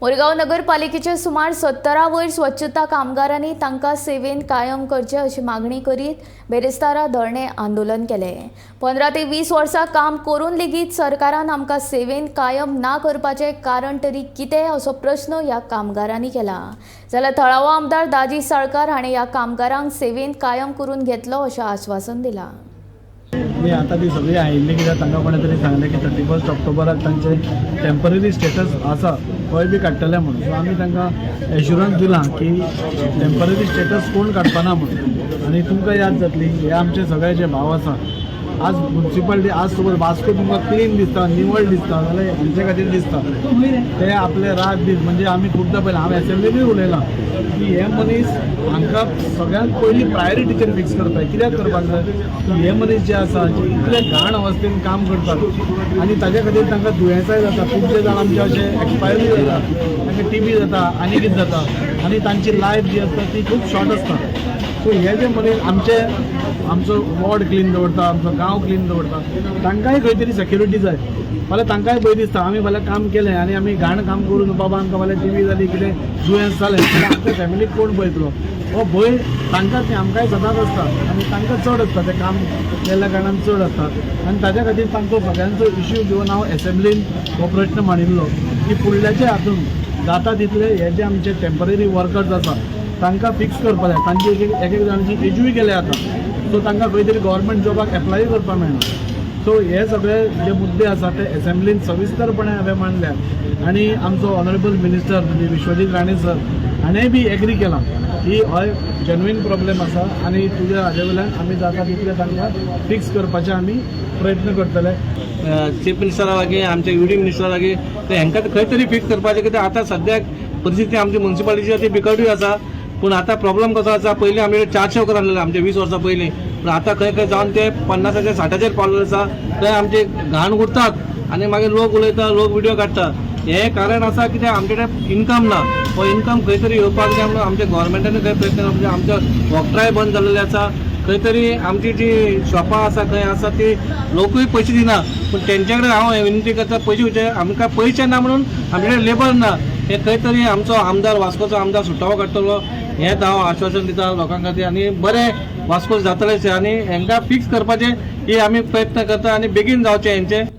मुरगांव नगरपालिकेचे सुमार 70 वयर स्वच्छता कामगारांनी तांकां सेवेन कायम करचे अशी मागणी करीत बेरेस्तारा धरणें आंदोलन केलें. 15 ते 20 वर्सां काम करून लेगीत सरकारान आमकां सेवेन कायम ना करपाचें कारण तरी कितें, असो प्रस्न ह्या कामगारांनी केला. जाल्यार थळावो आमदार दाजी साळकार हाणें ह्या कामगारांक सेवेन कायम करून घेतलो अशें आश्वासन दिलां. न्ही, आतां ती सगळी आयिल्ली कित्याक तांकां कोणें तरी सांगलें की 31 ऑक्टोबराक तांचे टेंपररी स्टेटस आसा तोय बी काडटले म्हणून. सो आमी तांकां एश्युरन्स दिलां की टेंपररी स्टेटस कोण काडपाना म्हणून. आनी तुमकां याद जातली, हे आमचे सगळे जे भाव आसा, आज मुन्सिपालिटी, आज सपोज वास्को तुमकां क्लीन दिसता, निवळ दिसता जाल्यार हांचे खातीर दिसता. ते आपले रात दीस, म्हणजे आमी खुबदां पळयलां, हांव एसेंब्लीनूय उलयलां की हे मनीस हांकां सगळ्यांत पयलीं प्रायोरिटीचेर फिक्स करता. कित्याक करपाक जाय की हे मनीस जे आसा, जे इतले घाण अवस्थेन काम करतात आनी ताच्या खातीर तांकां दुयेंसाय जाता. खुबशे जाण आमचे अशे एक्सपायरूय जाता, तांकां टीबी जाता आनी कितें जाता आनी तांची लायफ जी आसता ती खूब शॉर्ट आसता. सो हे जे मनीस आमचे, आमचो वॉर्ड क्लीन दवरता, आमचो गांव क्लीन दवरता, तांकांय खंय तरी सेक्युरिटी जाय. फाल्यां तांकांय भंय दिसता, आमी फाल्यां काम केलें आनी आमी घाण काम करून बाबा आमकां फाल्यां टीबी जाली, कितें दुयेंस जालें जाल्यार आमच्या फॅमिलीक कोण पळयतलो? हो भंय तांकांच न्ही, आमकांय सदांच आसता आनी तांकां चड आसता. तें काम केल्ल्या कारणान चड आसता आनी ताच्या खातीर तांचो सगळ्यांचो इश्यू घेवन हांव एसेंब्लीन हो प्रश्न मांडिल्लो की फुडल्याच्या हातून जाता तितले हे जे आमचे टेंपररी वर्कर्स आसा तांकां फिक्स करपाक जाय. तांची एक एक एक जाणांची एजूय गेल्या आतां, सो तांकां खंय तरी गव्हर्मेंट जॉबाक एप्लाय करपाक मेळना. सो हे सगळे जे मुद्दे आसा ते एसेंब्लीन सविस्तरपणे हांवें मांडल्या आनी आमचो ऑनरेबल मिनिस्टर म्हणजे विश्वजीत राणे सर हाणें बी एग्री केलां की हय, जेन्युइन प्रॉब्लेम आसा आनी तुज्या हाजे वयल्यान आमी जाता तितले तांकां फिक्स करपाचे आमी प्रयत्न करतले. चीफ मिनिस्टरा लागीं, आमचे युडी मिनिस्टरा लागीं, ते हांकां खंय तरी फिक्स करपाचें. कित्याक आतां सद्याक परिस्थिती आमची मुन्सिपालिटीची ती बिकटूय आसा. पूण आतां प्रॉब्लम कसो आसा, पयलीं आमचे 400 वकर आसलेले आमचे 20 वर्सां पयलीं, पूण आतां खंय खंय जावन ते 50चेर 60चेर पावलेले आसा. थंय आमचे घाण उरतात आनी मागीर लोक उलयता, लोक व्हिडियो काडटा. हें कारण आसा कित्याक आमचे कडेन इन्कम ना. हो इन्कम खंय तरी येवपाक जाय म्हणून आमच्या गोवोरमेंटान खंय प्रयत्न करपाक. आमचे ऑक्ट्राय बंद जाल्लेले आसा. खंय तरी आमची जी शॉपां आसा, खंय आसा ती लोकूय पयशे दिना. पूण तेंच्या कडेन हांव विनंती करता, पयशे वयचे, आमकां पयशे ना म्हणून आमचे कडेन लेबर ना. हे खंय तरी आमचो आमदार, वास्कोचो आमदार सुटावो काडटलो हेंच हांव आश्वासन दिता लोकां खातीर. आनी बरें वास्को जातलें आनी हांकां फिक्स करपाचें ही आमी प्रयत्न करता आनी बेगीन जावचें हेंचें.